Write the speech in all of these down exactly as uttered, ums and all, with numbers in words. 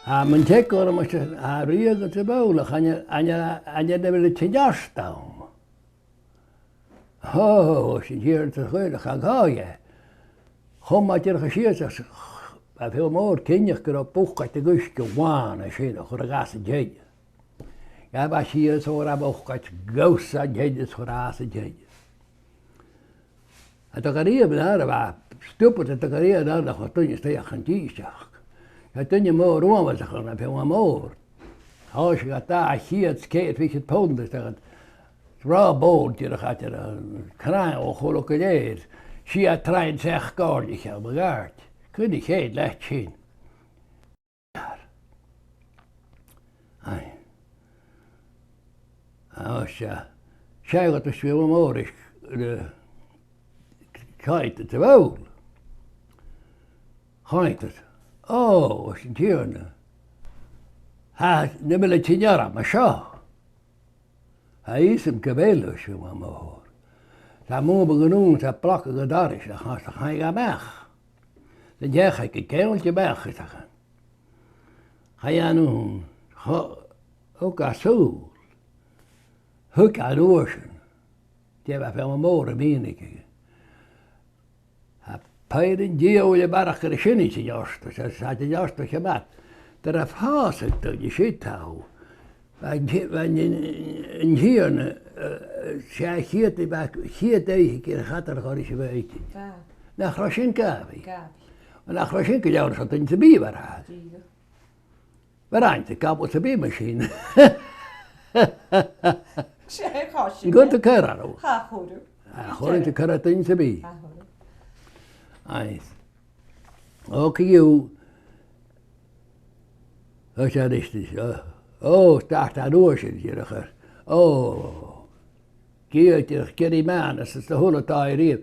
A, mun teagamh orm, a, a, riaghladh sa bhobhla, chan eil, chan eil, chan eil, chan eil e a' tighinn a-steach. Ho, sin an Tighearna sa chuimhne, cha ghabh e. Chùm e dìreach sìos, agus bha fear mòr cinnteach gun robh bucaid de dh'uisge bhàn an sin a chuir e gus an teine. Ghabh e sìos, fhuair e bucaid, gus an teine, is chuir e às an teine. Cha do ghabh e riamh an aire, bha e stupid, cha do ghabh e riamh an aire nach robh duine a-staigh ach an dithis aca. Tha duine mòr uabhasach ann, am fear mòr. Thòisich e dà cheud 's ceithir fichead punnd, is dòcha, ròbòt dìreach, a, dìreach, cnàimh a h-uile gu lèir. Sia troighean seachd àirde a cheann a dh'àirde. Cuin a cheil leat sin? Aye. Ò, seadh. Seadh, agus bha fear mòr is, eh, chaidh iad a bhall. Chaidh iad. Ò, ars an Tighearna. Tha, nam bheil thu a' tighinn orm an seo? Tha fhios agam gu bheil, ars am fear mòr. Tha mo mhàthair gun ùn sa bhloc gu doras, ach chaidh, chaidh e a-mach. An deach e gu ceangal a-mach, is dòcha. Chaidh e a-null, cho-, thug e sùil. Thuig e an uair sin dè bha fear mòr a' mìneachadh. Tha pàirt den diabhal a' barrachd air a sin, ars an Tighearna, 's tha an Tighearna cho math. Dar a phòs an duine sin, tha, bha an Ti-, bha an, an Tighearna, eh, 's e a' chiad, bha a' chiad oidhche air a' chadal a chur ris a' bhàta. Bha. Nach robh sin gabhaidh? Gabhaidh. Nach robh sin gu leòr airson duine sam bith, a bheil fhios agad? Dìreach. Bha ràint a' gabhail sam bith mar sin. 'S e, chaidh sin. Gun do chuir thu. Cha chuir thu. A chuir thu, cha chuir thu duine sam bith. Cha chuir thu. Aye. Ò, co-dhiù. Ò, 's e a-rithist, ò. Ò, start an uair sin, dìreach. Ò. Gheibh thu dìreach gu math, is, is a h-uile dòigh a-riamh.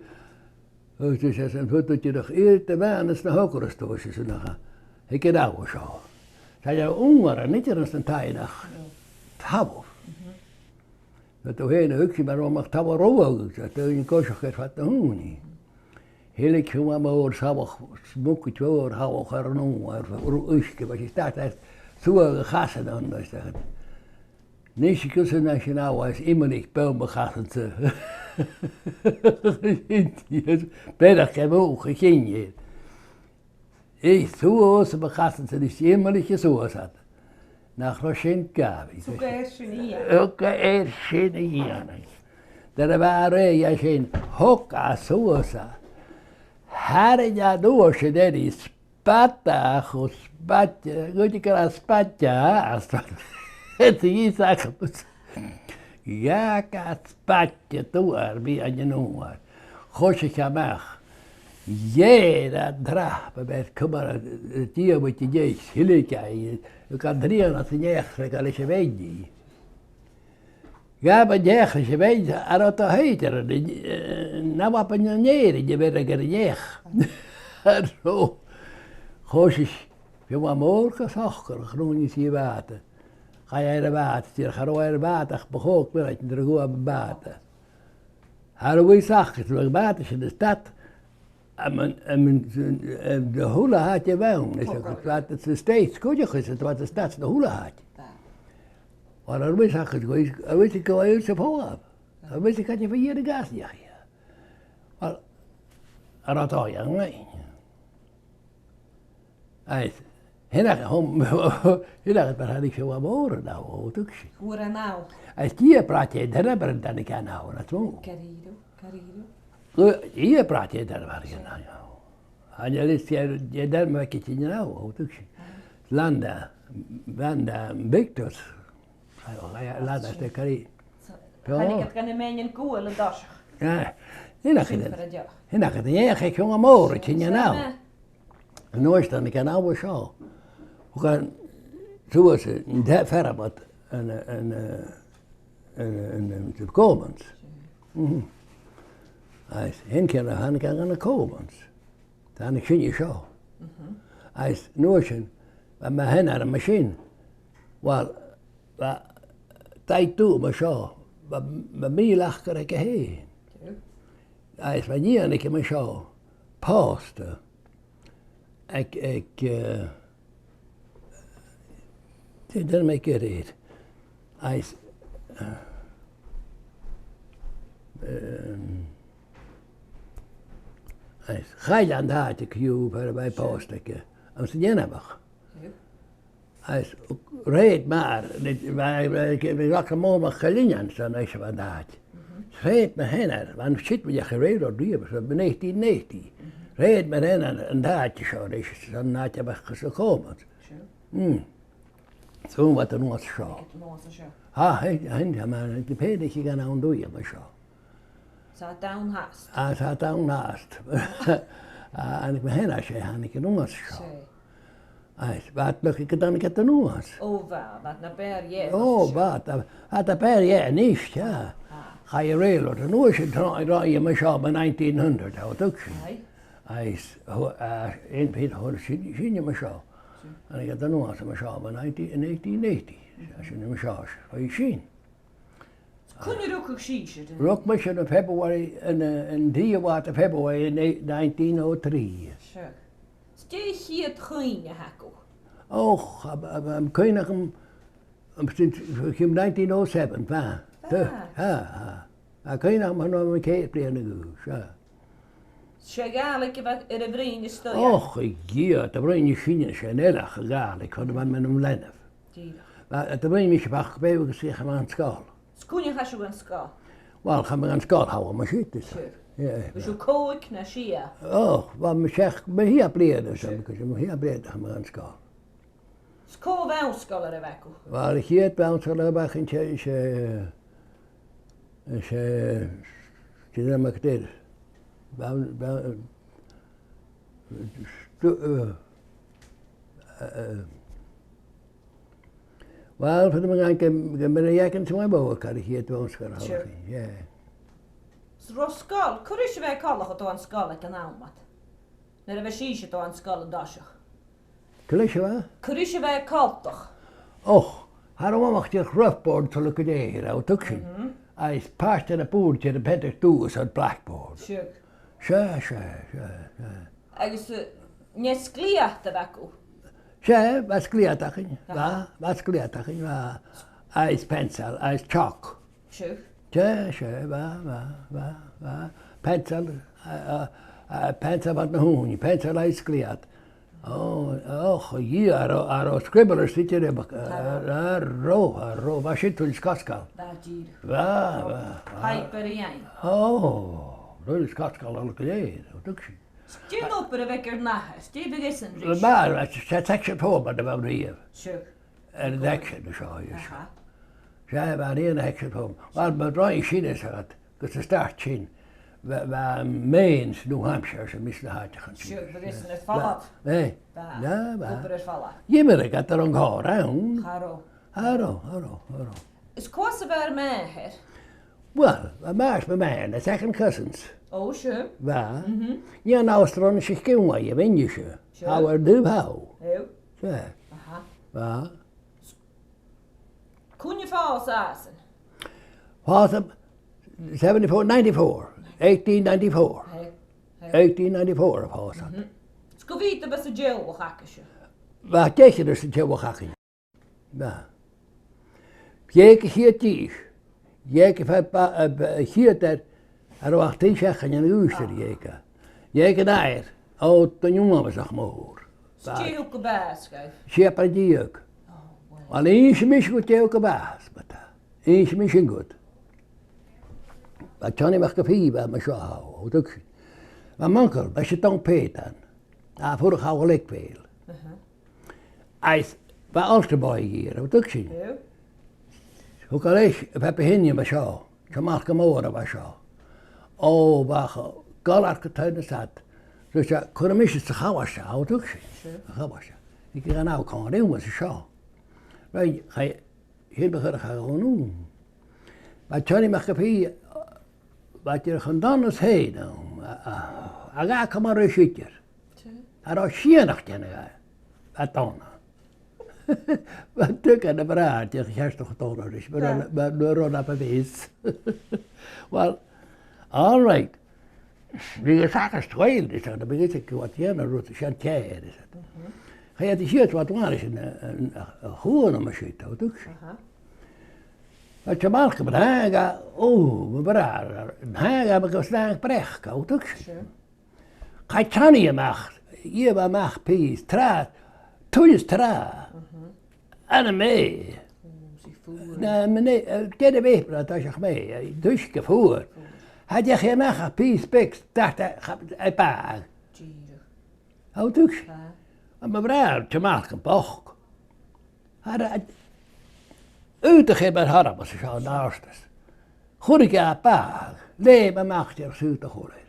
Agus 's e sin, faodaidh tu dìreach iarraidh do mhàthair is na h-ocras tu, is sin a th' ann. Thig an rud seo. Tha e uabhasach idir anns an taigh nach tabhar. Bha thu fhèin a' tuigsinn mar a bha tabhar rubha, agus tha thu an coiseachd air fad na h-ùine. Thilg fear mòr sabhach, smugaid mhòr sabhach air an uair, air uisge, bha e a' stad air suathadh a chasan ann, is dòcha. Nis gus an e sin a bha, is imlich beò mo chasan-sa. Beathach a' mùch a' chinn air. Is suas mo chasan-sa, is imlich suas iad. Nach robh sin gabhaidh? Thug e air sin a dhèanamh. Thug e air sin a dhèanamh. Dar a bha e rèidh sin, thog e suas e. Tharraing e an uair sin air a' spadach, o spadach, gu dè gur e spadach, a spadach. Dh'fhàs e gu math. Dh'fhàg e spadach a tuath air bith an uair. Choisich e a-mach. Dh'èigh e an trap a bh' air cumail a' dìomhaid a-nis, thilg e i, gun trian às an each le gu leis a' bheinn i. Ghabh an t-each leis a' bheinn, a rud a thèid air an, eh, na bha an t-èirigh a bheireadh air an each. A rud. Choisich fear mòr gu socair a chrùnadh sa bhàta. Chaidh e air a' bhàta, 's dìreach cha robh e air a' bhàta ach bu chòig mionaidean nuair a dh'fhalbh am bàta. Tha e a' bhith sacas, bha am bàta sin a' stad, am, am, am, am, na h-uile h-àite a bh' ann, is agus bha iad sa States cuideachd, is bha iad a' stad na h-uile h-àite. Bha. Ach tha e a' bhith sacas, a' bhith, a' bhith gu bhith sa pholl. A' bhith sa chaidh a bhith air a' gas neach. Well, a rud a dh'fheuch e. Agus, sin agad, sin agad mar a thàinig fear mòr an-àird, tuigidh sibh. Fhuair e an-àird. Agus Dia braite an t-ainm air an tàinig e an-àird, nach e? Caridh, caridh. Dia braite an t-ainm air an tàinig e an-àird. An e leis an t-ainm aige an-àird, tuigidh sibh. Landa, Landa Victus. Landa, 's e caridh. Thàinig iad gu na mèinnean guail an toiseach. Ah, sin agad. Sin agad, an e, chaidh fear mòr a' tighinn an-àird. An uair sin, thàinig an t-àm seo. Thug e suas an t-, fear a bh' ann an, an, an, an, an, an Commons. Mhm. Agus sin ciamar a thàinig e gu na Commons. Thàinig sinne seo. Mhm. Agus an uair sin, bha mo sheanair mar sin. Well, bha, tha e dubh mar seo, bha, bha mìle aca aige fhèin. Agus bha nighean aige mar seo, pòsta. Aig, aig, eh, Dè tha mi ag ràdh? Agus, eh, ehm, agus chaill e an t-àite co-dhiù far am biodh pòsta aige. Anns an Eanabhagh. Agus rèir mar, bha, bha, bha, bha Raghnall Mòr MacIllEathain san aois a bha an t-àite. Rèir mar a tha e, bha an siud mu dheidhinn a' railroad riamh, so bha eighteen eighty. Rèir mar a tha e an t-àite seo, leis an àite a bha cus a' chòmhnaidh. Mm. So, bha an uair seo. An uair seo. Ha, he, he, he, man, de pèin a chì gan ann dùil mar seo. Tha e donn fhathast. Ah, tha e donn fhathast. Ah, thàinig mi fhìn às, thàinig an uair seo. Seadh. Agus bha iad, bha iad gu dona aig an uair. Ò, bha, bha na b' fheàrr dheth. Ò, bha, tha, tha na b' fheàrr dheth a-nis, yeah. Ah. Chaidh an railroad an uair sin tro-, roimhe mar seo, mu nineteen hundred, tha thu a' tuigsinn. Aye. Agus, tho-, ah, aon phear a thug sin, sin mar seo. Sin. Thàinig iad an uair mar seo, mu nineteen, in eighteen eighty. Sin mar seo, chaidh sin. Cuin a rugadh sibhse? Rug mise ann am February, an, eh, an trì a bha de February in ei-, nineteen oh three. Sure. 'S dè a' chiad chuimhne a th' agad? Och, a, a, a, cuimhne agam, am, sin, sin nineteen oh seven, bha. Bha. Tha, tha, tha. Tha cuimhne agam, an, an ceithir bliadhna a dh'aois, tha. 'S e Gàidhlig a bha air a bruidhinn a-staigh? Och, a Dhia, cha do bhruidhinn sinne sin eile ach Gàidhlig, chun a bha mi nam leanabh. Dìreach. Bha, cha do bhruidhinn mise ach beagan agus chaidh mi dhan sgoil. 'S cuin a chaidh sibh dhan sgoil? Uill, chaidh mi dhan sgoil, tha mi a' smaoineachadh. Sure. Yeah, bha sibh còig no sia? Och, bha mi seachd, mu sheachd bliadhna, so, sure, mu sheachd bliadhna chaidh mi dhan sgoil. 'S cò am bean-sgoilear a bh' agaibh? Uill, a' chiad bhean-sgoilear a bh' againn, 's e, 's e, 's e, 's e, dè am neo a th' air. Bean, bean, stu-, eh, eh, eh. Uill, feumaidh mi ràdh gu, gu, gu, mar a dh'fhaicinn sa bhogha-càr, a' chiad bhean-sgoilear a bh' againn, yeah. 'S an robh sgoil, cò ris a bha e coltach a dhol dhan sgoil aig an àm ud? Nuair a bha sibhse a' dol dhan sgoil an toiseach. Cò ris a bha? Cò ris a bha e coltach? Och, cha robh e ach dìreach rough board tuilleadh gu lèir, a bheil thu a' tuigsinn. Mhm. Agus pàirt den bhòrd, dìreach a' pheantadh dubh airson blackboard. Seadh. Seadh, seadh, seadh, seadh. Agus, eh, an e sglèat a bh' agaibh? Seadh, bha sglèat againn, bha, aha, bha sglèat againn, bha. Agus pencil, agus chalk. Seadh. Seadh, seadh, bha, bha, bha, bha. Pencil, a, a, a, pencil bhon a' chùinne, pencil agus sglèat. Ò, och, a Dhia, cha robh, cha robh scribblers idir, a, cha robh, cha robh, bha sin tuilleadh 's cosgail. Bha, dìreach. Bha, bha, bha. Pipe air a dhèanamh. Ò, tuilleadh 's cosgail a bh' ann gu lèir, a bheil thu a' tuigsinn. Dè an obair a bh' aig ur n-athair? Dè bha esan ris? Bha, bha, 's e section foreman a bha e riamh. Sure. Air an section seo, yes. Aha. 'S e, bha e riamh an section foreman. Uill, ma rinn sinn e, 's aithne dhut, gus an start sin, bha, bha Maine 's New Hampshire 's a-nis na h-àiteachan sin. Sure, bha esan air falbh. Bha, eh? Bha. Na, bha. Obair air falbh. Dh'imrich iad air an còrr ann. Cha robh. Cha robh, cha robh, cha robh. Is cò às a bha ur màthair? Uill, bha m' athair 's mo mhàthair na second cousins. Ò, sure. Bha. Mhm. Nighean Astràin 's Ciùnaidh a bh' innte-se. Sure. Tha, air dubh tha. Ò. Seadh. Aha. Bha. Cuin a phòs iadsan? Phòs iad seventy-four, ninety-four, eighteen ninety-four. Hey, hey. Eighteen ninety-four a phòs iad. Mhm. 'S cò mheud a bha san teaghlach agaibhse? Bha deicheamh san teaghlach againn. Bha. Dh'eug a' chiad dithis. Dh'eug a' phear ba-, a, ba-, a' chiad fhear, cha robh ach trì seachdainean a dh'aois nuair a dh'eug e. Dh'eug an athair, ò, duine uabhasach mòr. 'S dè thug am bàs dhaibh? Sia puing deug. Oh, wow. Uill, innsidh mise dhut dè thug am bàs, ma-thà. Innsidh mi sin dhut. Bha Johnny MacAoidh, bha, mar seo, a thuigeas. Bha m' uncail, bha e, 's e Dong Pèitean. A' fuireach ann an Lakevale. Uh-huh. Agus bha altar boy aige, a thuigeas. Yeah. Thug e leis am Pepe Hinne mar seo, 's e Malcolm Mòr a bha seo. Ò, bha e cho-, galar gu taigh na stad. So 's e, chuir e mise sa chabhail seo, a thuigeas. Sure. Sa chabhail seo. Aig an àm còmhla rium-sa seo. Right, chaidh, sin bu choireach a dh'fhàg e. Bha Johnny MacAoidh, bha e dìreach an dona as fheàrr, a, a, a dh'fhàg e mar a bha e idir. Sure. Cha robh sìon a' dèanamh dha, a dona. Bha e dìreach na bhràthair, dìreach a cheart cho dona ris, mar a, mar, mar a bha e. Well, all right. Bha e a' fàgail sgaoil, is e, bha e a' dèanamh rud, sin ceart, is e. Mhm. Chaidh iad a-steach dhan bhaile sin, a, a, a chuan a-mach siud, an tuig? Aha. Agus Malcolm, an-dràsta, o, mo bhràthair, an-dràsta, agus an-dràsta breac, an tuig? Sure. Chaidh Johnny a-mach, dh'fhàg e a-mach pìos tràth, tuilleadh tràth. Mhm. Ann am mè. Ò, 's e fuar. Na, mè, eh, dè a bh' ann, tha e seach mè, eh, tuigse gu fuar. Fuar. Cha deach e a-mach ach pìos beag, dath, eh, cha-, eh, bàgh. Dìreach. An tuig? Tha. Agus mo bhràthair, Tim Malcolm, bochd. Air a, aodaich e mar thoradh às a seo an àirdeas. Chuir e e a bàgh, leum e a-mach dìreach 's aodaich e a chuir air.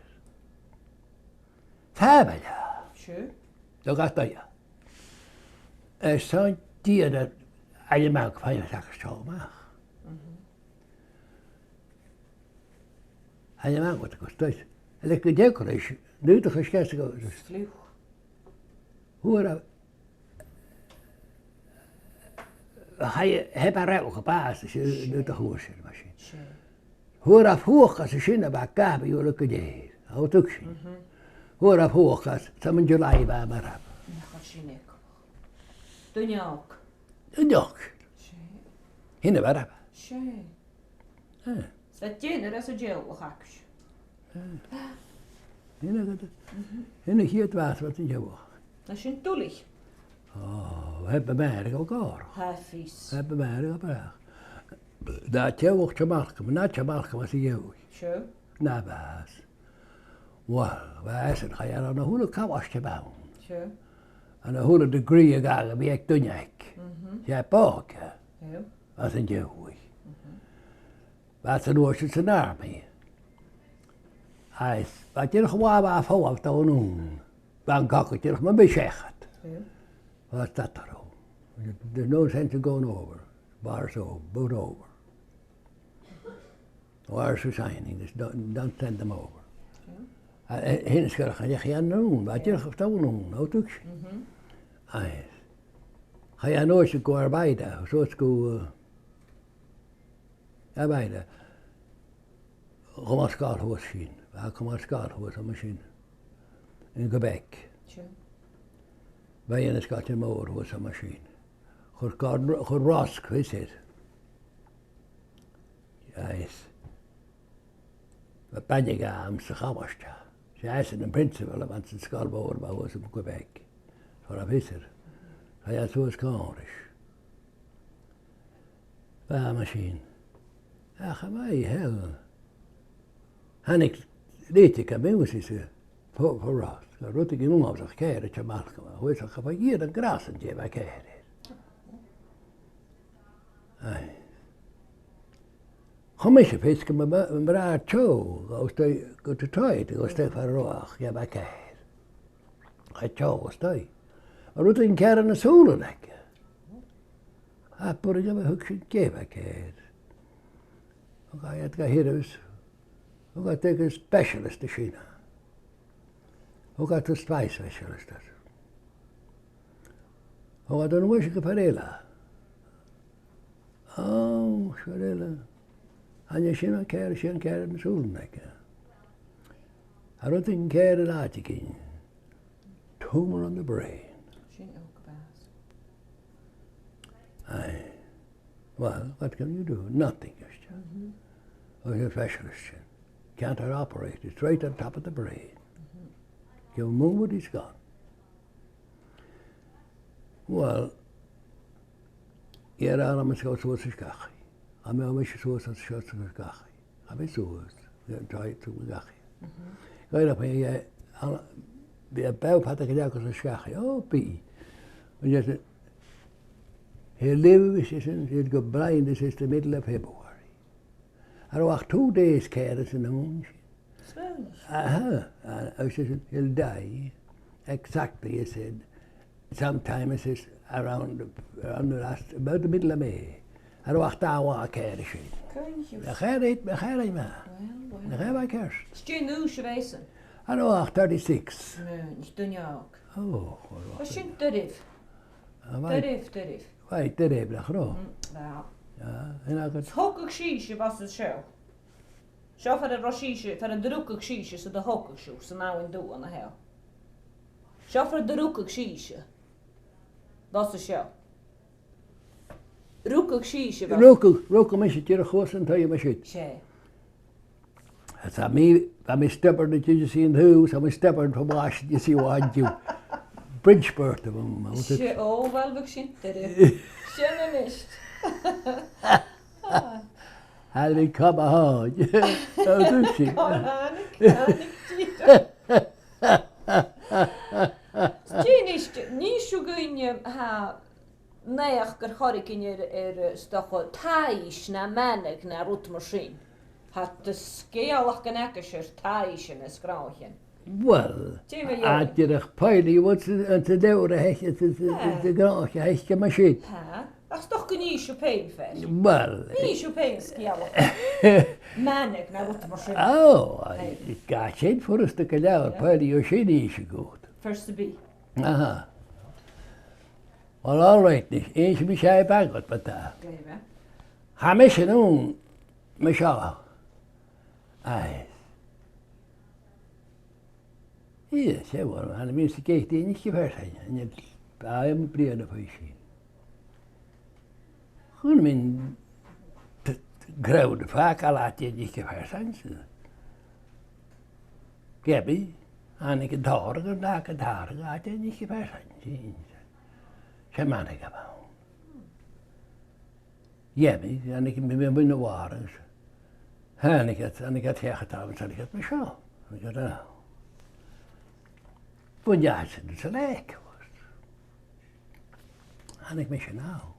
Fàilte. Sure. Do ghabh e e. Is 's ann dìreach a rinn e a-mach fhèin a-mach às a seo a-mach. Mhm. Tha e a-mach gu, gu stuth. Leig e gu deas leis, nuair a chaidh e a-steach gu. Fliuch. Fhuair e, chaidh e, theab e a-mach gu bàs, is e, nuair a fhuair e sin, mar sin. Sure. Fhuair e fuachd às a sin a bha gabhail gu lèir. An tuig sinn. Mhm. Fhuair e fuachd às, 's ann an July a bha e marbh. Nach eil sin eagalach. Duine òg. Duine òg. Sure. Sin a mharbh e. Sure. Eh. 'S e dìreach às an dealbh a th' agaibh. Eh. Sin agad e. Mhm. Sin a' chiad bhàs a bha san dealbh. Tha sin duilich. Ò, theab e a-màireach gu gòrach. Tha fios. Theab e a-màireach gu bràth. Dà dealbh Tim Malcolm, na Tim Malcolm às a dhèidh. Sure. Na bhàs. Uill, bha esan, chaidh e ann an a h-uile cabhaig a bh' ann. Sure. Ann an a h-uile degree a ghabhadh, bhiodh duine aige. Mhm. 'S e bòg e. Sure. Às an dealbh. Mhm. Bha e san uair sin san army. Agus bha e dìreach a' falbh, a' falbh dhan ùine. Bha an cogadh dìreach mar a bha e seachad. Yeah. Bha e a' staidhre. There's no sense in going over. Bar's over, boat's over. Wires are shining, just don't, don't send them over. Yeah. A, a, sin as coireach, chaidh e dhan ùine, bha e dìreach dhan ùine, an tuig sinn. Mhm. Agus chaidh e a-nuas gu Armada, suas gu, uh, Armada. Cho math 's a ghabhadh sinn. Bha e cho math 's a ghabhadh sinn, mar sin. In Quebec. Sure. Bha e na sgoilear mòr shuas, mar sin. Chuir Gordon, chuir Ross fios air. Yes. Bha bainne aige anns a' chabhaig. 'S e esan am principal a bh' anns an sgoil mhòr a bha shuas ann an Quebec. Chuir e fios air. Chaidh e suas còmhla ris. Bha, mar sin. Ach, a bha e, hell. Thàinig leithid de music, eh, fo, fo Ross. Rudeigin uabhasach ceàrr aig Malcolm. Shuas, ach bha e an gràsan dè bha ceàrr air. Aye. Chum mise fios gu mo, mo bhràthair Joe, agus dè, gu Detroit, agus dè far an robh e, dè bha ceàrr. Chaidh Joe agus dè. Rudeigin ceàrr air na sùilean aige. Ach b' urrainn dhomh a thuigsinn dè bha ceàrr. Thug iad gu h-iarraidh, thug iad aige specialist a sin. Thug iad spy specialist às. Thug iad an uair sin gu fear eile. Ò, fear eile. An e sin an ceàrr, sin ceàrr air na sùilean aige. Tha rudeigin ceàrr air àiteigin. Tumor on the brain. Sin òg a bh' ann. Aye. Well, what can you do? Nothing, just. Mhm. Oh, you're a specialist, sin. Can't operate. It's right on top of the brain. Mhm. Give a moment, it's gone. Well, dh'iarr e orm a dhol suas a Sgachaidh. Chaidh mise suas a Sgachaidh. Chaidh mi suas, an taigh, suas a Sgachaidh. Mhm. Dh'fhaighnich mi, eh, an, bha e beò fada gu leòr a Sgachaidh. Ò, bha. But yes, he'll live, he says, he'll go blind, he says, the middle of February. Cha robh ach two days ceàrr às an ùine sin. Aha, uh, he says, he'll die. Exactly, he said. Sometime, he says, around, around the last, about the middle of May. Cha robh ach dà là ceàrr air sin. Ceart. Nach e, nach e math. Well, well. Nach e math ceart. 'S dè an aois a bh' ann? Cha robh ach thirty-six. Nì, nì, duine òg. Ò, well, well. Sin doirbh. Ah, bha. Doirbh, doirbh. Bha, doirbh, nach robh? Mm, bha. Ah, sin agad. Thogadh sibhse às a seo. Seo far an robh sibhse, far an do rugadh sibhse, 's an do thogadh sibh, san Abhainn Duan, nach e? Seo far an do rugadh sibhse. Bha seo. Rugadh sibhse, bha? Rugadh, rugadh mise dìreach shuas an taigh mar sin. 'S e. Tha mi, tha mi stubborn a' tighinn a-steach an taigh, tha mi stubborn fo mhaise a' tighinn a-steach an taigh. Bridgeport a bh' ann, ma-thà. 'S e, o, uill, bha sin dìreach. Sin a-nis. Tha mi coma fhèin. Tha mi coma fhèin. Dè nis, nì sibh dhuinn, tha, nach gur chòir dhuinn air, air, eh, 's dòcha, taibhse no manaidh no rud mar sin. Tha sgeulachdan aig a' seòrsa taibhsean is gnothaichean. Uill, dè mu dheidhinn? Dìreach poileas, bha an t-, an t-, an leabhar a th' aice, an t-, an t-, an t-, an gnothaichean a th' aice mar sin. Tha. Ach 's dòcha gun inns sibh fhèin fear. Uill, gun inns sibh fhèin sgeulachd. Manaidh no rud mar sin. O, tha sin furasta gu leòr, poileas, sin innse dhut. Fear sam bith. Aha. Well, all right, nis, innsidh mise e bhon a' bhàta. Glè mhath. Tha mise an-diugh, mar seo. Aye. Yes, e, well, tha mi a' smaoineachadh gun innis mi fear sam bith, an e, a, am bliadhna a bha sin. Chunnaic mi t-, t-, crowd fhathast a' leantainn gun innis mi fear sam bith. Ge b' e, thàinig an tòrradh, an tàinig an tòrradh, a' leantainn gun innis mi fear sam bith. 'S e manaidh a bh' ann. Dh'fheumadh, thàinig mi, mi, mi, mi na bhàrr. Thàinig iad, thàinig iad seachad orm, thàinig iad mar seo. Thàinig iad, a. Bhuail iad sin sa lèig. Thàinig mise a-nall.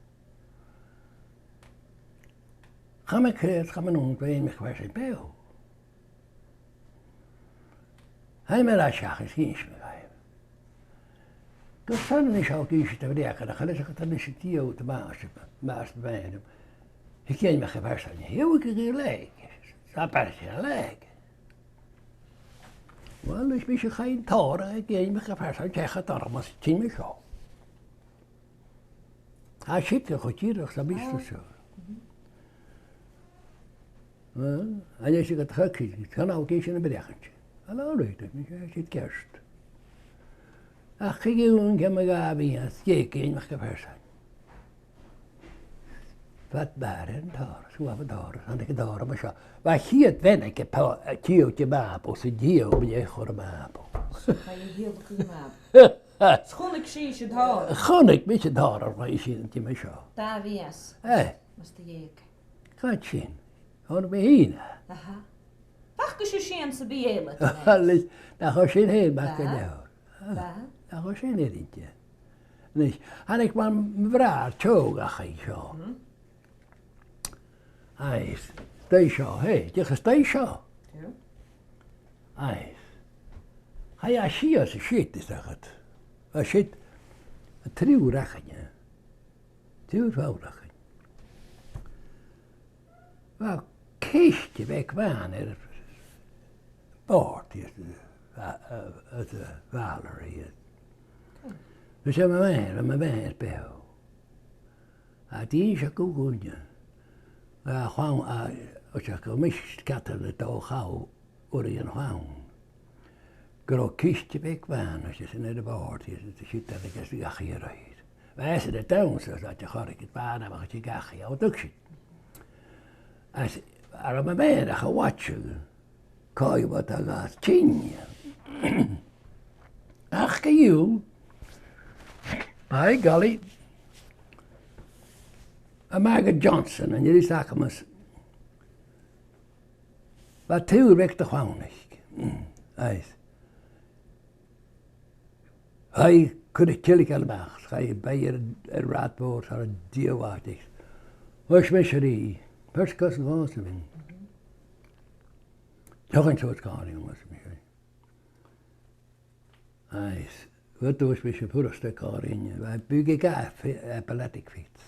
Cha mhòr, cha mhòr an ùine, bha mi a' faighinn beò. Thàinig mi a-steach is dh'inns mi dhaibh. Gus an seo ag innse do bhreugan, a chaileas, ach tha mise a' dèanamh do mhàs, màs do bhean. Thig inn, mo chreach, fear sam bith, thig gu lèig. Tha fear sam bith a' leughadh. Uill, is mise a' chaidh an tòrradh, thig inn, mo chreach, fear sam bith, seachad orm, is tha mi seo. Tha siud cho dìreach 's a bhios tu seo. Uill, a-nis, a' chuid, chan eil càil sin a' bruidhinn. Uill, all right, tha mi siud ceart. Ach co-dhiù, an ceann a dhà mhìos, thig inn, mo chreach, fear sam bith. Fad b' fheàrr an tòrradh, 's bha an tòrradh, thàinig an tòrradh mar seo. Bha a' chiad mhanaidh aig a' po-, a' tiodhlaiceadh màp, is an tiodhlaiceadh mi a' chur màp. Chaidh a thiodhlaiceadh màp. Chunnaic sibhse an tòrradh? Chunnaic mise an tòrradh, bha sin an t-àm seo. Dà mhìos. Eh. Mus do dh'fhàg. Càit sin? Chunnaic mi fhìn e. Aha. Feuch gu sibh sìon sam bith eile. Leis, nach eil sin fhèin math gu leòr. Bha. Nach eil sin uiread. Nis, thàinig mo bhràthair, Tadhg, a-chaoidh seo. Mhm. Agus, dè seo, hè, dè cho, dè seo? Tadhg. Agus, chaidh e sìos an siud, is dòcha. An siud, an triùir againne. Triùir feadhainn againn. Bha ciste bheag bhàn air bòrd, is, a, a, a, Valerie. Bha sinn, mo mhàthair, mo mhàthair beò. A dh'innse gu dhuine, a chlann, a, a, a, gu mise, Catherine, a' dol chun uair a' chlann. Gun robh ciste bheag bhàn, is sin air a' bhòrd, is, is siud air a' gheasa dhachaigh a-raoir. Bha esan a' dannsa, is a' dannsa, chòrd e ris a' bhàna, ach a' tighinn dhachaigh, a thug sin. Is, air mo mhàthair a' watchadh, cò bha a' dol a ghabhail tinn. Ach co-dhiù, by golly, a' Margaret Johnson, an iris acamas, bha triùir bheag de chlann aice. Agus chaidh a' chlann a' tighinn a-mach, chaidh am beatha air, air rathad mhòr, 's air an dìomhair. Thuirt mise rithe, first cousin was to me. Tiugainn suas còmhla rium, thuirt mise rithe. Agus, bha, thuirt mise, furasta còmhla rinn, bha buaidh aige, epileptic fits.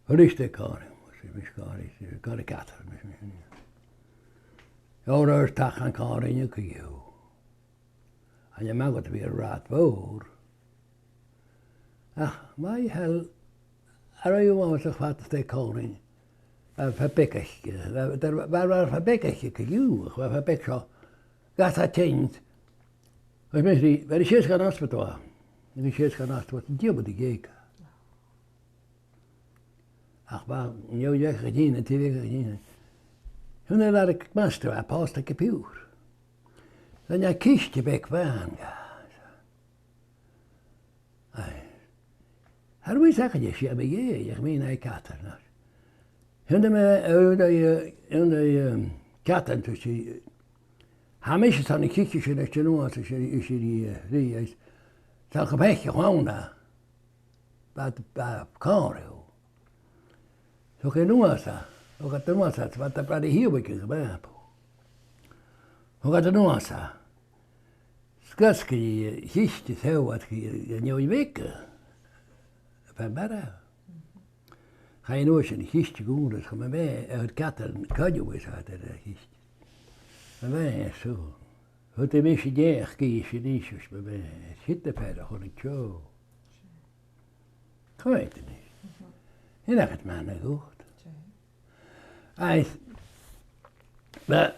Furasta còmhla rium, thuirt mise, còmhla ris, còmhla ri Catherine, thuirt mise rithe. Ò, air tachairt còmhla rinn co-dhiù. Chan eil mi a' gabhail a bhith air rathad mhòr. Ach, ma-thà, air a' bhàta fad a' tighinn còmhla rinn, bha fear beag aice, bha, bha, bha, bha fear beag aice co-dhiù, ach bha fear beag seo, ghabh e tinn. Agus mise rithe, bheir sìos dhan ospadal e. Agus 's e sgan as tu an diabhal a dh'eug. Ach bha, neo dh'eug a dhìna, tì bheag a dhìna. Thàinig e air a' mhaighstir, bha e pòsta aig a' phiuthar. Lean e ciste bheag bhàn dha. Aye. Tha fhios agad, 's e mi a dh'eug, ach mi an aghaidh Catherine. Thàinig mi, thàinig, thàinig, um, Catherine, thuirt i, tha mise san a' chiste sin, is an uair sin, is i, is i, is i, is tha e cho peaca a chlann e. Bha, bha còmhradh. Thug e a-nuas e, thug e a-nuas e, bha e a' brath ri thiodhlaiceadh a' bhàta. Thug e a-nuas e. Sgasg i a' chiste, 's e bha e, an fheadhainn bheaga. Bha e mar a. Chaidh e a-nuas an ciste gu ìre, is chaidh mi, eh, air Catherine, coinneamh is a tha air a' chiste. Bha e, so. Thuirt e, mise a dh'eug, 's i a-nis, is bha e, siud am fear a chuir an teo. Coimhead a-nis. Sin agad mar a ghabhas. Agus, bha,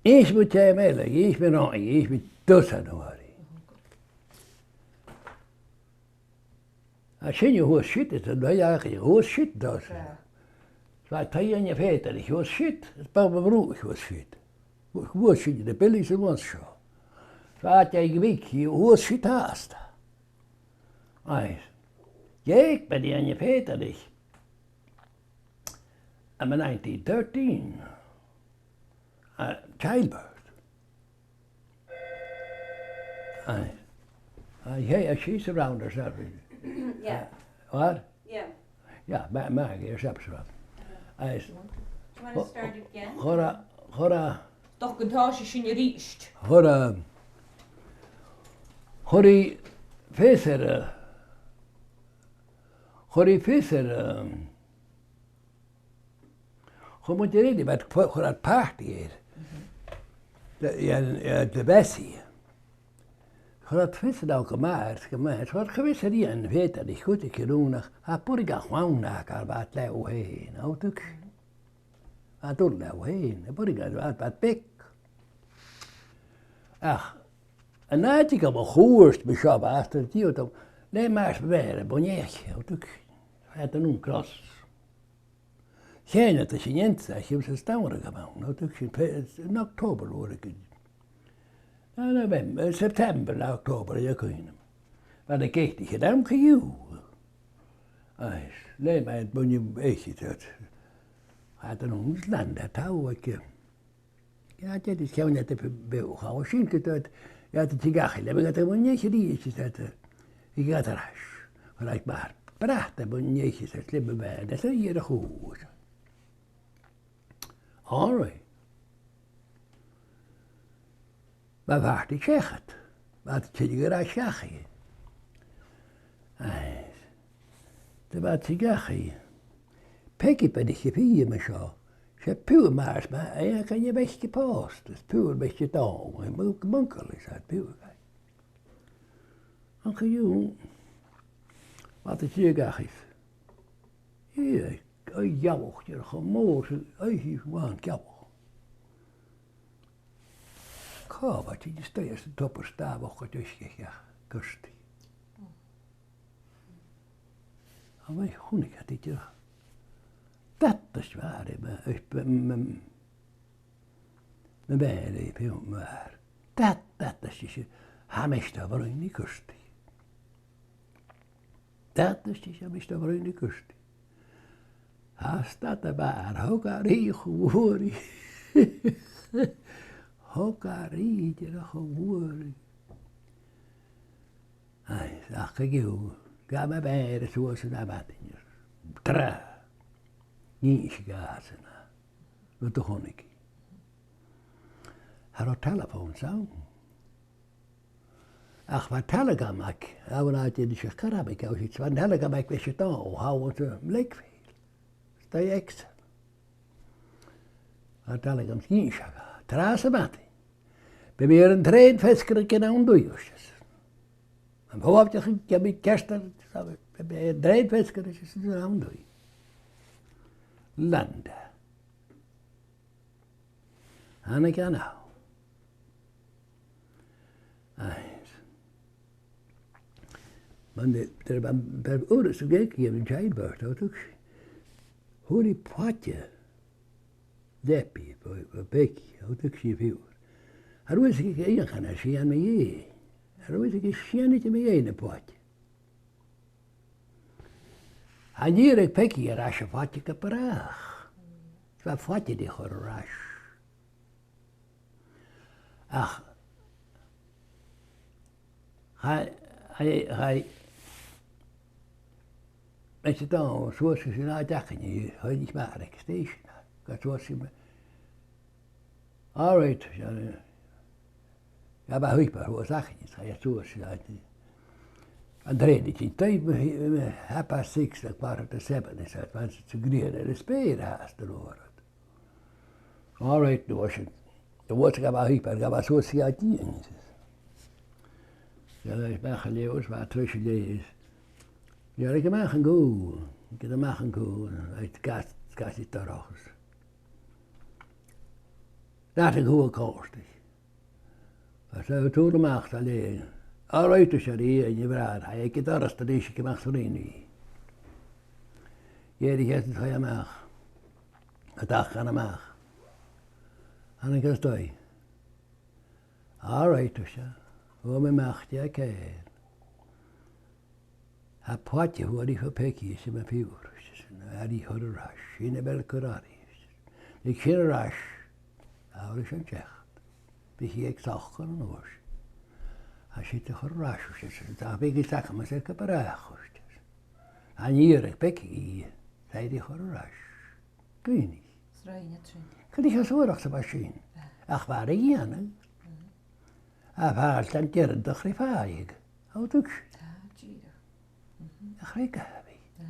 dh'innis mi tè eile, dh'innis mi, no, dh'innis mi dusan uairean. A sin a thuirt siud, is an rud a thuirt siud dusan. Bha taigh an fheadhainn a thuirt siud, is bha mo bhrù a thuirt siud. Thuirt siud na billidh sa bhus seo. Bha taigh a' bhìdh a thuirt siud fhathast. Agus dh'eug mi an fheadhainn. Am nineteen thirteen, uh, childbirth. Aye. Aye, hey, uh, she's around herself. Yeah. Uh, what? Yeah. Yeah, Ma-, Maggie, herself around. Aye. Do you want to start again? Chuir e, chuir e. Dòcha gun tòisich sinn a-rithist. Chuir e, chuir i fios air, uh, chuir i fios air, um, Chuir muinntir eile, bha, chuir iad party air. The, yeah, uh, the Bessie. Chuir iad fios air gu math, gu math. Chuir iad fios air an fheadhainn, is chuidicheadh iad, ach bha buaidh air a' chlann aca, bha iad leotha fhèin, an tuig. Bha iad leotha fhèin, bha buaidh air, bha iad, bha iad beag. Ach, an àite gu mo chuairt mi seo, bha, 's dòcha, le mar a bha e, bha e neach, an tuig. Bha iad an cross. Cheannaich sinn innse, chì sinn an t-samhradh a bh' ann, no, tuig sinn, in October uair a gin. No, November, September, no October, a' cuimhneam. Bha na geataidhean ann co-dhiù. Agus, le mar a bha mi a' faicinn iad. Tha iad an-àird, Landa, tha thu aig, eh, Tha iad a' ceannach de bheothach, sin gu dòigh, tha iad a' tighinn dhachaigh, le bhith a' tighinn dhachaigh a-rithist, is iad a' tighinn air ais. Chuir iad mar brat a' bhun-dheidhinn, is iad le bhith a' dol air a' chùl. All right. Bha party seachad, bha iad a' tighinn air ais dhachaigh. Aye. Bha iad a' tighinn dhachaigh. Peigi Bean a' Chipidh a bha seo. 'S e piuthar mar as math, eh, gun a bh' aice pòsta, is piuthar mhaighstir Dòmhnaill, mo, mo uncail is e piuthar. An co-dhiù, bha iad a' tighinn dhachaigh. Ì, a' ghealach, a' ghealach cho mòr, a' ghealach. Cò bha a' tighinn a-staigh às an tobar stàbhach gu deas, gu deas, gu deas. A bheil, chunnaic iad idir. Dad, is bha e, ma, ma, ma, ma mhàthair, e, piuthar. Dad, dad, is e, tha mise a' bruidhinn ri Kirsty. Dad, is e, tha mise a' bruidhinn ri Kirsty. Tha stad a' bhàrr, thog e ri cho mòr i. Thog e ri idir cho mòr i. Aye, ach co-dhiù, ghabh mo mhàthair suas na madainn. Tràth. Dh'innis i dhàsan rud a chunnaic i. Cha robh telephone ann. Ach bha telegram aig, a bheil fhios agad, 's e car a bh' aig, bha telegram aig Maighstir Dòmhnaill, tha e anns a' Lakefield. Is dòcha Exeter. Bha telegram, dh'innis i dha. Tràth sa mhadainn. Bidh mi air an trèan feasgar aig aon uair. Am falach, gheibh mi ceist, bidh mi air an trèan feasgar aig aon uair. Landa. Thàinig e a-nall. Aye. An, eh, dar a bha, bha uair sa ghaoth, dh'fheumadh an childbirth, a thuigsinn. Fhuair i poit leapaidh bho, bho Peigi, a thuigsinn, fìor. Cha robh fhios aice aon chan a sìon mu dheidhinn. Cha robh fhios aice sìon idir mu dheidhinn na poite. Cha d' fhuair Peigi air ais a' phoit gu bràth. Bha a' phoit air a chur air ais. Ach, chaidh, chaidh, chaidh, mise a' dol suas gu sìon a dh'fhaicinn, chaidh mise a-mach aig an station, gu suas gu, all right, eh, ghabh a h-uile duine suas a dh'fhaicinn, chaidh e suas, eh, an train a' tighinn, taigh, eh, eh, half past six, a' quarter to seven, is that, bha iad sa ghrian air an speur fhathast an uair ud. All right, no, sin. An uair sin ghabh a h-uile duine, ghabh suas a dh'fhaicinn. Dh'fhalbh e a-mach a Leòdhas, bha e treis a Leòdhas. Dh'fhalbh e a-mach an cù, dh'fhalbh e a-mach an cù, agus gas, gas e dorcha. Dh'fhalbh an cù a chòrdadh. Agus a' dol a-mach sa lèine. All right, thuirt e ri a bhràthair, tha e gu h-àraidh a-nis a-mach san rainn. Dh'èirich esan a-mach. A' dol a-mach. Thàinig e a-staigh. All right, thuirt e. Fhuair mi a-mach dè tha ceàrr. Tha poit a fhuair i bho Peigi, 's e mo phiuthar, 's e sin a bha i a' cur air ais, sin a bha i a' cur air ais. Thàinig sin air ais, thàinig sin a-steach. Bha i aig socair an uair sin. Tha sin a' cur air ais, 's e sin, tha Peigi a' sacadh mus e gu bràth, 's e sin. An uair a dh'fhaighnich Peigi i, tha i a' cur air ais. Cuimhnich. Sraoin a' train. Cuimhnich an suarach sa bha sin. Ach bha e air a dhèanamh. A bha e an dèidh an dochraidh fhàidh. Tha thu a' tuigsinn? Tha, dìreach. Mhm. A' chrìoch a bhith. Tha.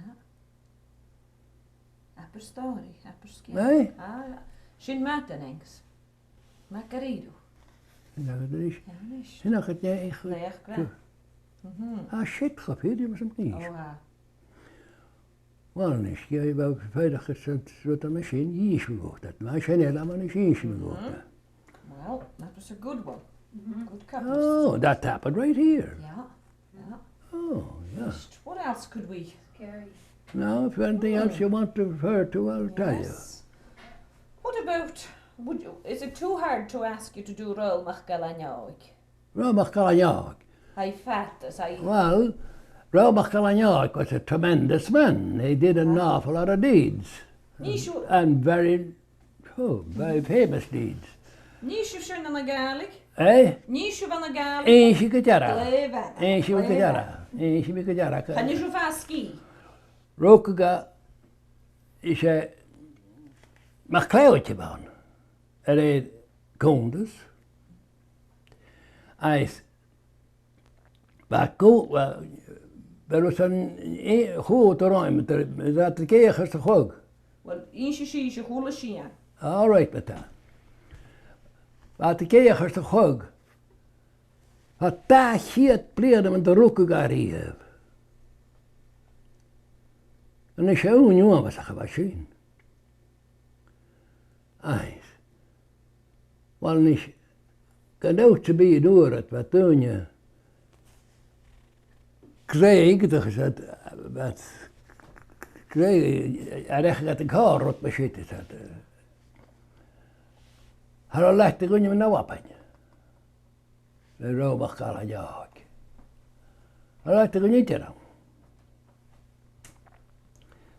Abair stòiridh, abair sgeul. Aye. Ah, sin math, Angus. Math dha-rìribh. Sin agad a-nis. Tha, a-nis. Sin agad, eh, ich-, Laoch gra. Mhm. Ah, shit, cho fìor, mas am pìos. Ò, tha. Uill, a-nis, ged a bha feadhainn aca san rud a tha sin, dh'innis mi dhut e. Mar sin eile, mar a dh'innis mi dhut e. Mhm. Well, that was a good one. Mhm. Good couple. Oh, that happened right here. Yeah, yeah. Oh, yeah. What else could we? Scary. Now, if anything else you want to refer to, I'll tell you. Yes. What about, would you, is it too hard to ask you to do Raghnall MacGill-Eain Òig? Raghnall MacGill-Eain Òig. Aye, fat, as I... Well, Raghnall MacGill-Eain Òig was a tremendous man. He did an awful lot of deeds. Nì sibh... And very, oh, very famous deeds. Nì sibh sin anns a' Ghàidhlig? Eh? Nì sibh anns a' Ghàidhlig? Innsidh mi gu dearbh. Glè mhath. Innsidh mi gu dearbh. Innsidh mi gu dearbh. Chan eil sibh a' fàs sgìth. Rugadh e, is e MacLeòid a bh' ann. Air a' chuntas. Agus bha gu, bha, bha ris an, eh, chuala tu roimhe, bha iad ag èigheachd air a' chogadh. Well, innsidh sibhse, chuala sinn e. All right, ma-thà. Bha iad ag èigheachd air a' chogadh. Bha dà cheud bliadhna mun do rugadh e a-riamh. A-nis, 's e ùine uabhasach a bha sin. Agus, uill, a-nis, gun robh sam bith an uair ud, bha daoine Gàidheil, agus iad, iad Gàidheil, a' reic iad an còrr rud mar sin, is iad, eh, cha robh leithid de dhuine mun Alba ann. Le Raghnall MacGill-Eain Òig. Cha robh leithid de dhuine idir ann.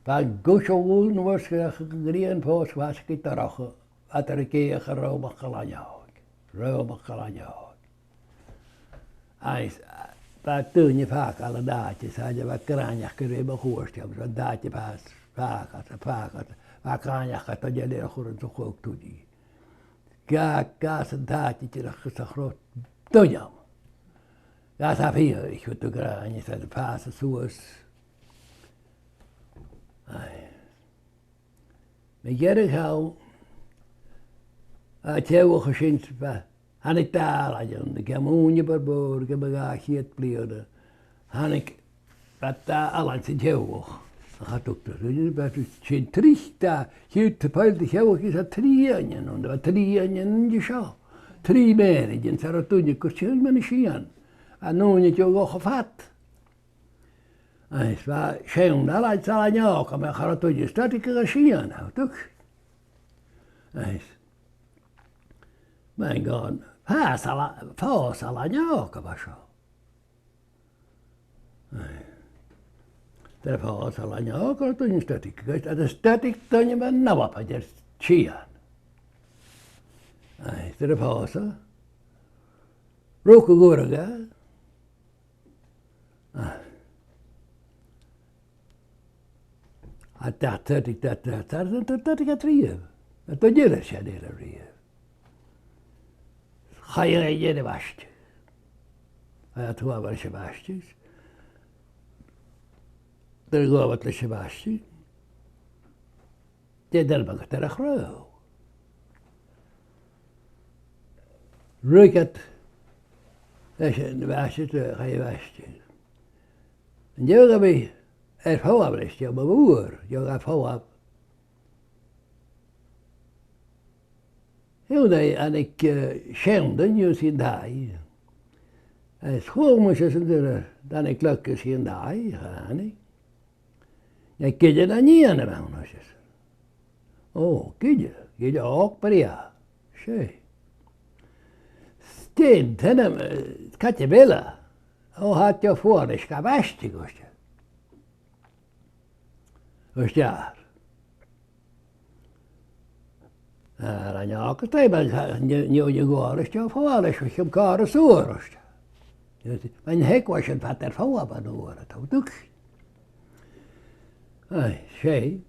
Bha an guth seo a' bhualadh na bhùrsaich gu grinn pòs, bha e gu dorcha, bha iad air an èigheachd air Raghnall MacGill-Eain Òig. Raghnall MacGill-Eain Òig. Agus, eh, bha daoine a' fàgail an àite, 's iad a bha gràineach gu robh mo chuairt, agus bha an t-àite a' fàs-, fàgail, a' fàgail, bha gràineach a' dol a chur anns a' chogadh. Ga-, gas an t-àite dìreach gus an robh duine ann. Gas a' fighe, is bha iad a' gràin, is iad a' fàs suas. Aye. Mu dheireadh thall, a' teaghlach sin, bha, thàinig dà ealain ann, aig àm ùine bar mhòr, aig àm dhà cheud bliadhna. Thàinig, bha dà ealain san teaghlach. Ach cha tugtar, bha sin trì, dà, chì thu poll de theaghlaichean is tha trì ealain ann, bha trì ealain an seo. Trì mèirich, 's cha robh duine gus sin mar a sin. An ùine deònach cho fad. Agus bha seann ealain, ealain òga, mar a chanas duine, stad aig a' chùl sin, a thuirt. Agus bha e ag ràdh, fàs ealain, fàs ealain òga a bha seo. Agus nuair a phòs ealain òga, chaidh duine a stad aige, agus stad aig duine mar nalpa air tian. Agus nuair a phòs e, rug a dh'fhuaradh e. Agus a' stad aige, a' stad aige, a' stad aige, a' stad aige tric. An do dh'iarr e sin eile a-riamh? Chaidh e a dhèanamh aisteach. Chaidh e a dh'fhaighinn aisteach. Nuair a dh'fhaighinn aisteach, dè dh'fheumadh e a chruth? Ruith e leis an aisteach, chaidh e a dh'aisteach. An dèidh a bhith air falbh leis, dè bha a' mhòr, dè bha a' falbh. Thàinig, eh, seann duine às an taigh. Is chuala mise san dara, thàinig lag às an taigh, thàinig. An e gille no nighean a bh' ann, ars esan. Ò, gille, gille òg brèagha. Seadh. Dè an t-ainm, eh, càit a bheil e? Ò, tha e a' dol a dh'fhaicinn aisteach, ars esan. Ars esan. Air an eagal, tha e, bha, nì, nì, nì gàire, is dè fhuair e, is bha e a' coimhead air sùil, ars esan. Bha an t-eagal sin fada air falbh an uair a thug. Aidh, 's e.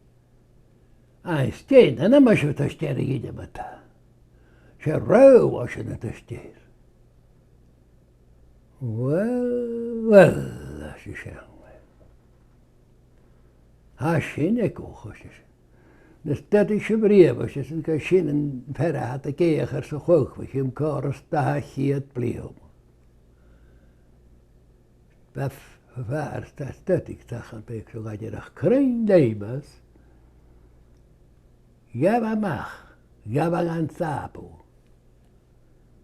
Aidh, 's dè an t-ainm a tha sibh a' toirt air a' ghille ma-thà? 'S e Raghnall a tha sibh a' toirt air. Uill, uill, ars esan. Tha sin eagalach, ars esan. Nuair a stad sibh riamh, ars esan, gu sin am fear a tha ag èigheachd air sa chladh, bho chionn còrr is dà cheud bliadhna. Bha f-, fear a' stad, stad aig tachan beag so gaidir ach cruinn leumas. Ghabh e a-mach, ghabh e dhan t-sàbaill.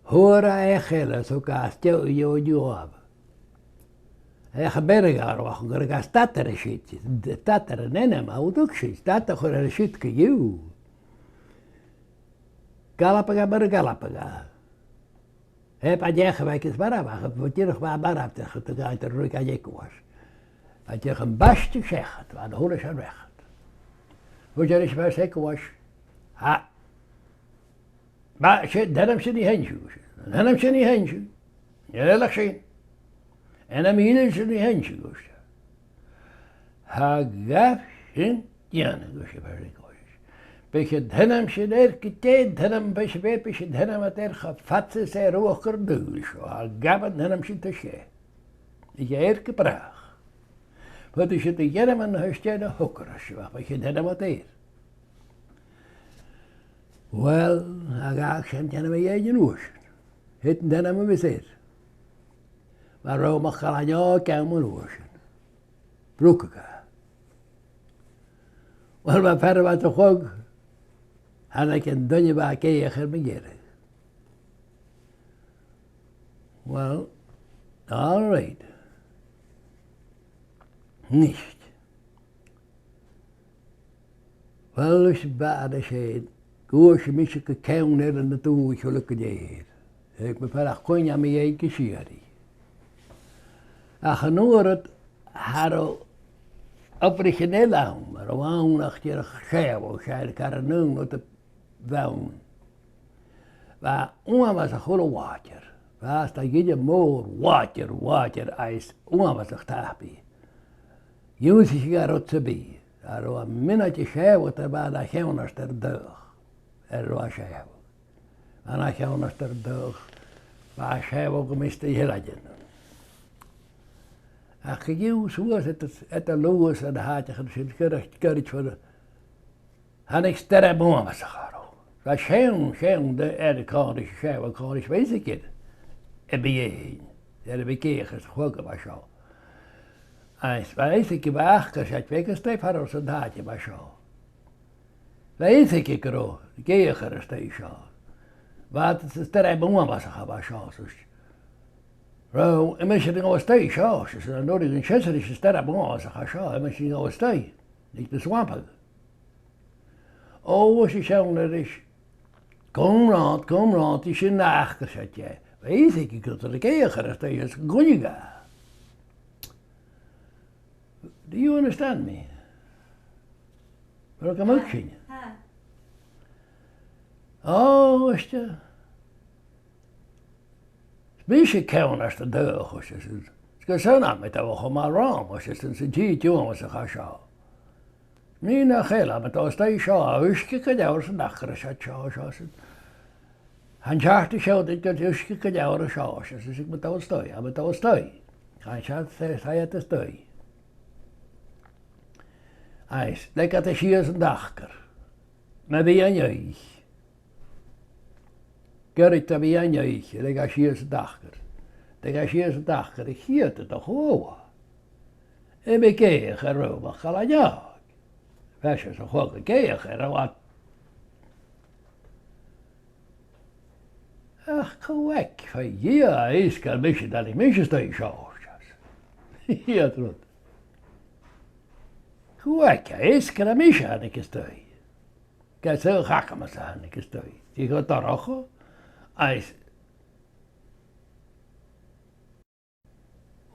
Fhuair e each eile, so gus an deigheadh e an uaimh. Each a' bheirge a bh' ann, gur e gu stad air a siud, stad air an ainm a thug sinn, stad a chur air a siud co-dhiù. Galapaig a bha air Galapaig. Tha e, bha an t-each a bh' aige is marbh, ach bha dìreach, bha e marbh, dìreach, a' gabhail ruith gu eaglais. Bha e dìreach am baisteadh seachad, bha na h-uile sìon seachad. Thuirt e ris am fear sa eaglais, tha, bha, 's e, an t-ainm sin a th' ann, ars esan. An t-ainm sin a th' ann, ars esan. An t-ainm eile sin a th' ann, ars esan. Tha gabh sin dèanamh, ars am fear sa eaglais. Bidh an t-ainm sin air, gu dè an t-ainm, bidh, bidh, bidh an t-ainm ud air cho fada 's a tha ruaig an dùil seo, tha gabh an t-ainm sin, tha e. Bidh e air gu bràth. Faodaidh sibh a dh'ainmeachadh na h-uile sìon a thogras sibh, ach bidh an t-ainm ud air. Uill, tha gabh sin dèanamh a dhèanamh an uair sin. Thèid an t-ainm a bhios air. Bha Raghnall MacCailein òg ann an uair sin. Rugadh e. Uill, bha fear a bha sa chladh, thàinig an duine a bha ag èigheachd air mu dheireadh. Uill, all right. Nist. Uill, ars am fear sin, ghluais mise gu ceann eile na dùthaich uile gu lèir. Thug mo mhàthair cuimhne a-mach gu sìorraidh. Ach an uair ud, cha robh obraichean eile ann, cha robh ann ach dìreach sèithear, 's e car an aon rud a bh' ann. Bha uamhasach uile làidir. Bha e, 's e gille mòr làidir, làidir agus uamhasach tapaidh. Dh'ionnsaich e rud sam bith. Cha robh e mionaid a' seòladh, bha e na cheannaircear an dòigh. Air a bha e a' seòladh. Bha e na cheannaircear an dòigh. Bha e a' seòladh gu mìos de dh'fhireannan. Ach co-dhiù suas eadar, eadar Leòdhas an àiteachan sin, goirid, goirid far Thàinig stoirm uamhasach orra. Bha seann, seann daoine air a' chòmhnaidh, seann chòmhnaidh, bha fhios aca a bhith fhèin, air a bhith ag èigheachd air a' chladh a bha seo. Agus bha fhios aca, bha aca, 's e bha aca stèidh far an àite a bha seo. Bha fhios aca gun robh ag èigheachd air an stèidh seo. Bha iad, 's e stoirm uamhasach a bha seo, 's Robh, am bi sibh a' dol a-staigh seo? Ars esan, an urrainn dhuinn seasamh ris an stair a bh' ann, ach tha seo, am bi sibh a' dol a-staigh? Leig na swampaigeadh. Ò, ars esan, gun robh, gun robh, tha sin nach gu seo, tè. Bha fhios aige gun robh an cèic air a-staigh, is gun cuimhnich e. Do you understand me? Mar a gum biodh sin. Tha, tha. Ò, ars esan. Is mise ceann air an taobh, ars esan. Is gu sònraichte, tha mi a' dol a chur mo rùm, ars esan, san t-sìde uamhasach a tha seo. Nì nach eil, tha mi a' dol a-staigh seo, tha uisge gu leòr san acras seo, seo, seo, sin. Tha an teachd seo, tha uisge gu leòr an seo, ars esan, is tha mi a' dol a-staigh, tha mi a' dol a-staigh. Chan e seo, tha, tha iad a-staigh. Agus leig iad sìos an t-acras. Na bhith an oidhche. Goirid, na bhith an oidhche, leig e sìos an t-acras. Leig e sìos an t-acras, a' chiad dol a chuala. Am bi cèic air a' rùm a' chalaidh? Bha seo sa chloinn cèic air a' bhad. Ach cò aig, feuch, a Dhia, is gur mise, tha mise a-staigh seo, ars esan. Iad rud. Cò aig, is gur e mise a thàinig a-staigh. Gus an do chaidh mise a thàinig a-staigh. Dè cho dorcha, agus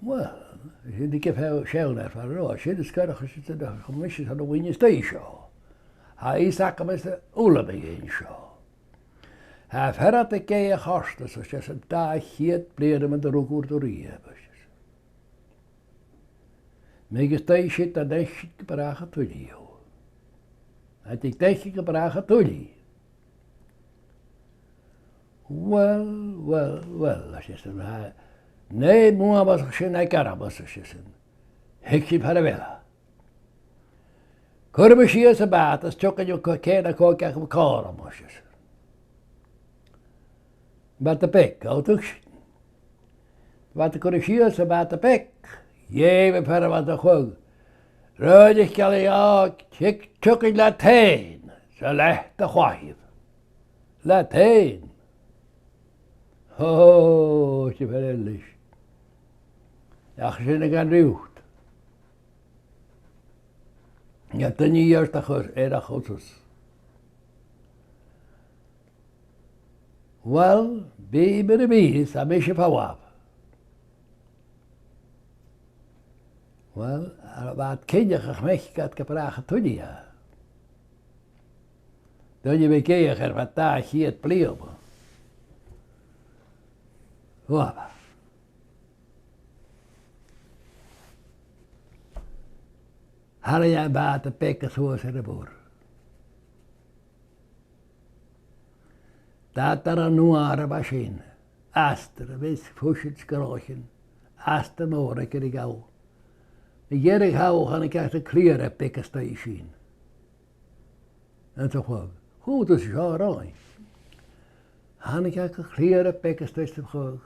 uill, sin gu feum seann air far an robh, sin as coireach is a chuir mise san a' bhuidheann a-staigh seo. Tha fhios agam is a h-uile bean seo. Tha fear aig a' chèic a chostas, ars esan, dà cheud bliadhna mun do rugadh tu riamh, ars esan. Am bi thu a-staigh siud an dèidh sin gu bràth a' tuilleadh? An dèidh sin gu bràth a' tuilleadh? Uill, uill, uill, ars esan, tha, nì mi uamhasach sin a' garbh, ars esan. Thig sinn far a bheil e. Cuiridh mi sìos am bàta is tiugainn an co-, cèin a chòig agam còmhla rium, ars esan. Bàta beag, an tuig sinn. Bàta a' cur sìos am bàta beag. Dh'èigh am fear a bha a' chladh. Ràinig, gealaí òg, thig, tiugainn leat fhèin, 's leat do chlaitheamh. Leat fhèin. Ò, 's e fear eile. Ach sin a' ghearradh. Nì duine iarrtas a chur air a' chostas. Uill, bidh mar a bhios, tha mise a' falbh. Uill, a bha cinnteach nach fhaiceadh iad gu bràth a' tuilleadh e. Duine a bha ag èigheach air feadh dà cheud bliadhna. Uill. Tharraing e am bàta beag suas air a' mhuir. Dad, air an uair a bha sin, astar a bh' air fuisean 's gnothaichean, astar mòr aig an gabhal. Mu dheireadh thall thàinig e gu cliabhra beag a-staigh an sin. Anns a' chladh. Chuala tusa seo roimhe. Thàinig e gu cliabhra beag a-staigh sa chladh.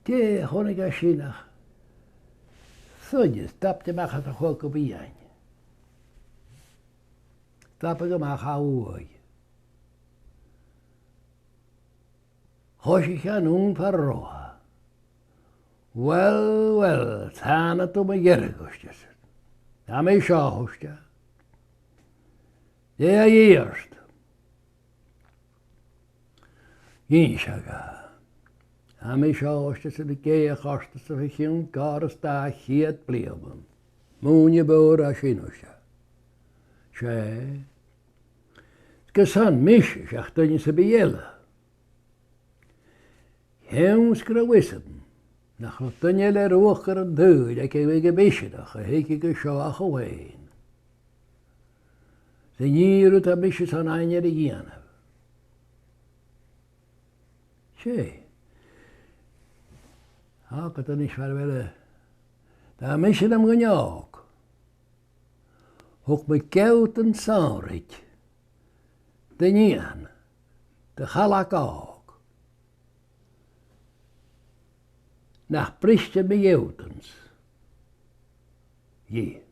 Dè chunnaic e sin ach soidhne a' stapadh a-mach às a' chladh gu bhith ann. Stapadh a-mach à uaigh. Choisich e a-null far an robh e. Uill, uill, tàinig thu mu dheireadh, ars esan. Tha mi seo, thuirt e. Dè tha a dhìth ort? Dh'innis e dha. Tha mi seo, ars esan, ag èigheach ortsa sa chionn còrr is dà cheud bliadhna. Mòine mhòr a tha sin, ars esan. 'S e. 'S gu sònraichte mise, seach duine sam bith eile. Chionn 's gun robh fhios agam nach robh duine eile ag ràdh gur an t-saoghal aig a bhiodh am miseanach a thigeadh an seo ach thu fhèin. 'S e an aon rud a tha mise airson aithne air a dhèanamh. 'S e. Tha, gu dè nì sinn far a bheil e. Tha mise nam dhuine òg. Thug mi gealtainn sònraichte do nighean, do chaileag òg. Nach bris mi a ghealtainn dhi. 'S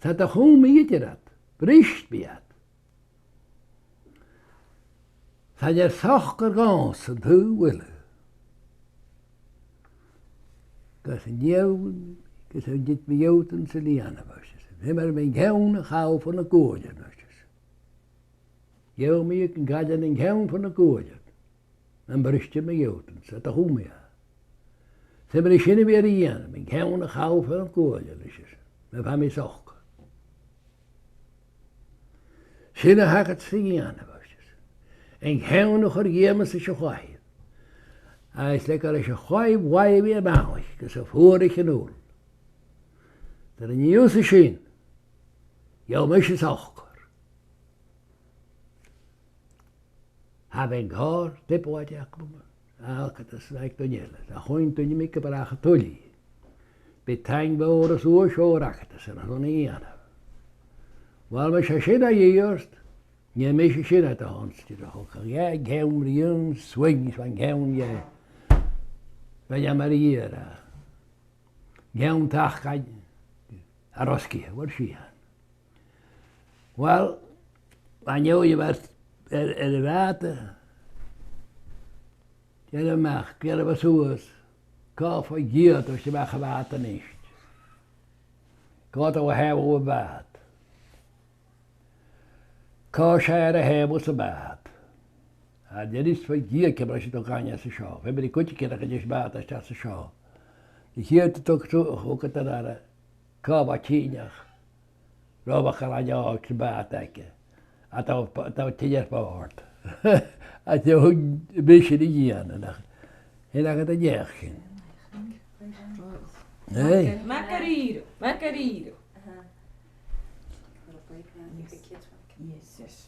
cha do chùm mi idir iad, bhris mi iad. Chan eil socair dhòmhsa an taobh uile. gus an deamhan, gus an tèid mo gheudachadh a lìonadh, ars esan. Feumaidh mi an ceann a chall far na cuailtean, ars esan. Gheibh mi an cailleach an ceann far na cuailtean. Nam bristeadh mo gheudachadh, 's a chumail e. Feumaidh mi sin a bhith air a dhèanamh, an ceann a chall far na cuailtean, ars esan. Nam faigh mi socair. Sin a th' agad-sa ri dhèanamh, ars esan. An ceann a chur dhìom às a' chladh. Agus leig leis a' chladh làimh a bhith a-mach gus am fuaraich an uile. Nuair a nì thusa sin, gheibh mise socair. Tha mi an còrr, dè bu chòir dhomh, ach tha e a' smaoineachadh air duine eile. Tha cuimhne agam gu bheil e a' cur tuilleadh. Bidh taing mhòr is uaislean aca-san airson a dhèanamh. Uill, ma tha sin a dhìth ort, nì mise sin a tha anns an t-sìde, thog e an ceann ri aon swing, 's bha an ceann dheth. Bha e mar a dh'iarr e. An ceann tacain, a rosgaidh, bha sin. Uill, an dèidh a bhith air, air a' bhàta, dh'fhalbh e a-mach, dh'fhalbh e suas, cò fon ghiota a-mach à bàta a-nis. Cò a tha a' taic a' bhàt'? Cò as fheàrr a tha a' bhàt'? A dh'aindeoin fon ghiota ciamar a tha sinn a' dol a dh'fhaighinn às a seo. Feumaidh mi cuideigin a chur a-nis bàta às a seo. Dè chitheadh tu, thug tu, thug tu air aire, cò bha cinnteach. Robh a' chlann òg sa bhàta aige. A tha, a tha a' tighinn air bòrd. A tha, thug mise ri dhèanamh, nach, sin agad an deach sin. Hey. Mac an rìgh, mac an rìgh. Yes, yes.